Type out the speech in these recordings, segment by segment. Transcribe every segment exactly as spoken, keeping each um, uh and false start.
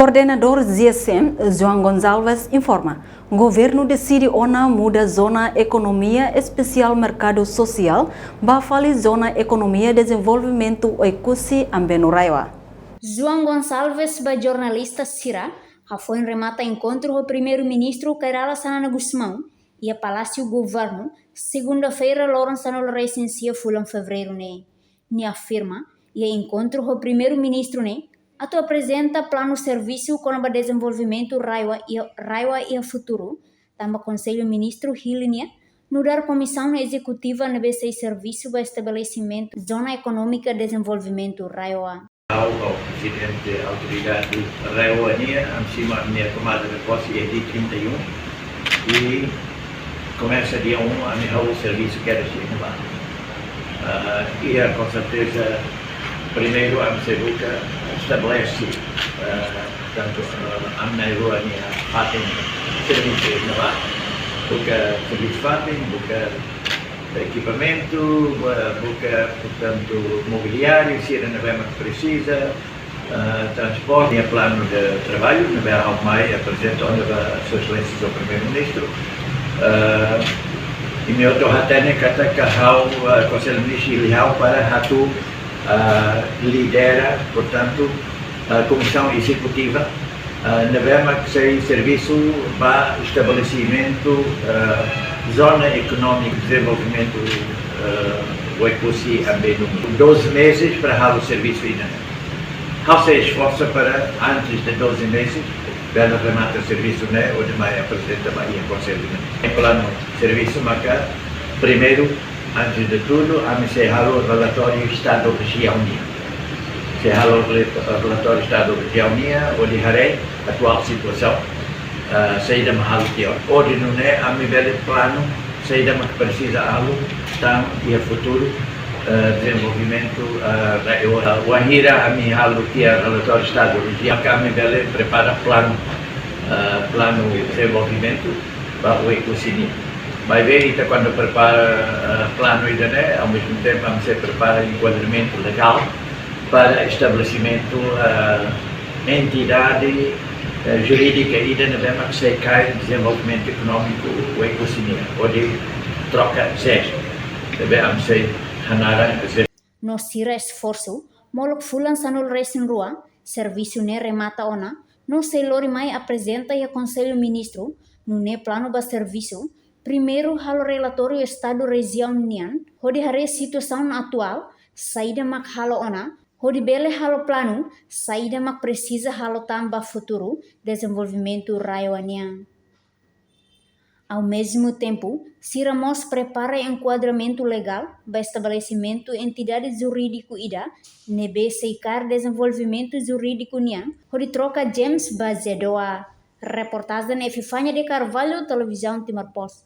Koordenadór G S M, João Gonçalves, informa, governu deside ona muda Zona Ekonomia Espesiál Merkadu Sosiál ba fali Zona Ekonomia Dezenvolvimentu Oekusi Ambenu RAEOA. João Gonçalves ba jornalista sira hafoin remata enkontru ho Primeiru-Ministru Kay Rala Xanana Gusmão iha Palásiu Governu, segunda-feira, loron sanulu-resin-sia fulan Fevereiru ne'e. Nia afirma, iha enkontru ho Primeiru-Ministru ne'e, atu aprezenta planu servisu kona-ba dezenvolvimentu RAEOA iha, RAEOA iha futuru, tanba Konsellu Ministru hili nia nu'udar komisaun ezekutiva ne'ebé sei servisu ba estabelesimentu Zona Ekonómika Dezenvolvimentu RAEOA. Ha'u, ha'u prezidente autoridade RAEOA nian, ami simu ami-nia tomada de posse iha dia trinta e um, i komesa dia um, ami halo servisu kedas iha ne'ebá. Ah, i, ah, com certeza, primeiru ami sei buka estabelese, ah, tantu, ah, ami-nia RAEOA nia fatin servisu iha ne'ebá, buka servisu fatin, buka ekipamentu, ah, buka, portantu, mobiliáriu, sira ne'ebé mak presiza, ah, transporte, nia planu de traballu, ne'ebé ha'u mai aprezenta ona ba Sua Exelénsia Primeiru-Ministru. Ah, i ami hotu hatene katak ha'u, ah, Konsellu Ministru hili ha'u para atu, ah, lidera, portantu, ah, komisaun ezekutiva, ah, ne'ebé mak sei servisu ba estabelesimentu, ah, Zona Ekonómika Dezenvolvimentu, ah, Oekusi Ambenu. Doze meses para halo servisu ida-ne'e. Ha'u sei esforsa para antes de doze meses bele remata servisu ne'e, hodi mai aprezenta ba iha Konsellu ne'e. Planu servisu maka, primeiru, antes de tudo, ami sei halo relatóriu Estadu Rejiaun nian. Sei halo re-, relatóriu Estadu Rejiaun nian, hodi haree atuál situasaun, ah, saida mak halo tiha ona. Hodi nune'e ami bele planu saida mak presiza halo tan iha futuru, eh, dezenvolvimentu, eh, RAEOA. Wainhira ami halo tiha relatóriu Estadu Rejiaun, maka ami bele prepara planu, eh, planu dezenvolvimentu ba Oekusi nian. Maibé ita kuandu prepara, eh, planu ida-ne'e, ao mesmo tempo ami sei prepara enkuadramentu legál para estabelesimentu, eh, entidade, eh, jurídika ida ne'ebé mak sei kaer dezenvolvimentu ekonómiku Oekusi nian, hodi troka jestu, ne'ebé ami sei hanaran. No sira esforsu, molok fulan sanulu-resin-rua, servisu ne'e remata ona, no sei lori mai aprezenta iha Konsellu Ministru, nune'e planu ba servisu, primeiru halo relatóriu Estadu Rejiaun nian, hodi haree situasaun atuál, saida mak halo ona, hodi bele halo planu, saida mak presiza halo tan ba futuru dezenvolvimentu RAEOA nian. Ao mesmo tempo, sira mós prepara enkuadramentu legál ba estabelesimentu entidade jurídiku ida ne'ebé sei kaer dezenvolvimentu jurídiku nian, hodi troka jestu ba jedoa. Reportajen Epifania de Carvalho, Televizaun Timor Post.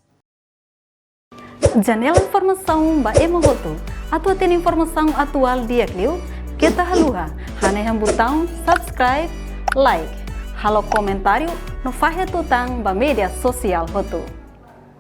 Janela informasaun ba ema hotu. Atu hatene informasaun atuál di'ak liu, keta haluha hanehan butaun subscribe, like, halo komentáriu no fahe tutan ba média sosiál hotu.